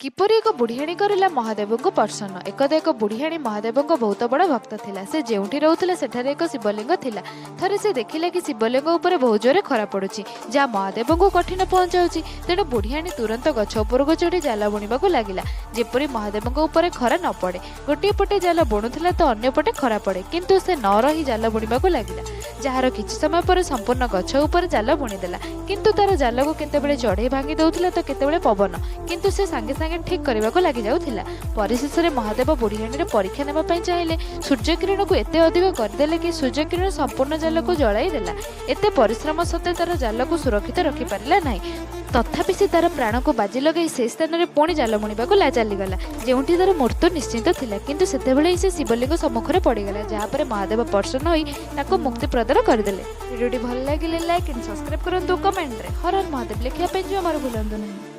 କିପରି ଏକ ବୁଢ଼ିଆଣୀ କରିଲା ମହାଦେବଙ୍କୁ ପ୍ରସନ୍ନ। ଏକଦା ଏକ ବୁଢ଼ିଆଣୀ ମହାଦେବଙ୍କ ବହୁତ ବଡ଼ ଭକ୍ତ ଥିଲା। ସେ ଯେଉଁଠି ରହୁଥିଲା, ସେଠାରେ ଏକ ଶିବଲିଙ୍ଗ ଥିଲା। ଥରେ ସେ ଦେଖିଲା କି ଶିବଲିଙ୍ଗ ଉପରେ ବହୁତ ଜୋରେ ଖରା ପଡ଼ୁଛି, ଯାହା ମହାଦେବଙ୍କୁ କଠିନ ପହଞ୍ଚାଉଛି। ତେଣୁ ବୁଢ଼ିଆଣୀ ତୁରନ୍ତ ଗଛ ଉପରକୁ ଚଢ଼ି ଜାଲ ବୁଣିବାକୁ ଲାଗିଲା, ଯେପରି ମହାଦେବଙ୍କ ଉପରେ ଖରା ନ ପଡ଼େ। ଗୋଟିଏ ପଟେ ଜାଲ ବୁଣୁଥିଲା ତ ଅନ୍ୟ ପଟେ ଖରା ପଡ଼େ, କିନ୍ତୁ ସେ ନ ରହି ଜାଲ ବୁଣିବାକୁ ଲାଗିଲା, ଯାହାର କିଛି ସମୟ ପରେ ସମ୍ପୂର୍ଣ୍ଣ ଗଛ ଉପରେ ଜାଲ ବୁଣିଦେଲା। କିନ୍ତୁ ତାର ଜାଲକୁ କେତେବେଳେ ଚଢ଼େଇ ଭାଙ୍ଗି ଦେଉଥିଲା ତ କେତେବେଳେ ପବନ, କିନ୍ତୁ ସେ ସାଙ୍ଗେ ସାଙ୍ଗେ ଠିକ୍ କରିବାକୁ ଲାଗିଯାଉଥିଲା। ପରିଶେଷରେ ମହାଦେବ ବୁଢ଼ିଆଣୀର ପରୀକ୍ଷା ନେବା ପାଇଁ ଚାହିଁଲେ। ସୂର୍ଯ୍ୟକିରଣକୁ ଏତେ ଅଧିକ କରିଦେଲେ କି ସୂର୍ଯ୍ୟକିରଣ ସମ୍ପୂର୍ଣ୍ଣ ଜାଲକୁ ଜଳାଇ ଦେଲା। ଏତେ ପରିଶ୍ରମ ସତ୍ତ୍ୱେ ତାର ଜାଲକୁ ସୁରକ୍ଷିତ ରଖିପାରିଲା ନାହିଁ। ତଥାପି ସେ ତାର ପ୍ରାଣକୁ ବାଜି ଲଗାଇ ସେ ସ୍ଥାନରେ ପୁଣି ଜାଲ ବୁଣିବାକୁ ଚାଲିଗଲା, ଯେଉଁଠି ତାର ମୃତ୍ୟୁ ନିଶ୍ଚିତ ଥିଲା। କିନ୍ତୁ ସେତେବେଳେ ହିଁ ସେ ଶିବଲିଙ୍ଗ ସମ୍ମୁଖରେ ପଡ଼ିଗଲା, ଯାହାପରେ ମହାଦେବ ପ୍ରସନ୍ନ ହୋଇ ତାକୁ ମୁକ୍ତି ପ୍ରଦାନ କରିଦେଲେ। ଭିଡ଼ିଓଟି ଭଲ ଲାଗିଲେ ଲାଇକ୍ ଆଣ୍ଡ ସବସ୍କ୍ରାଇବ୍ କରନ୍ତୁ। କମେଣ୍ଟରେ ହର ହର ମହାଦେବ ଲେଖିବା ପାଇଁ ଜମାରୁ ଭୁଲନ୍ତୁ ନାହିଁ।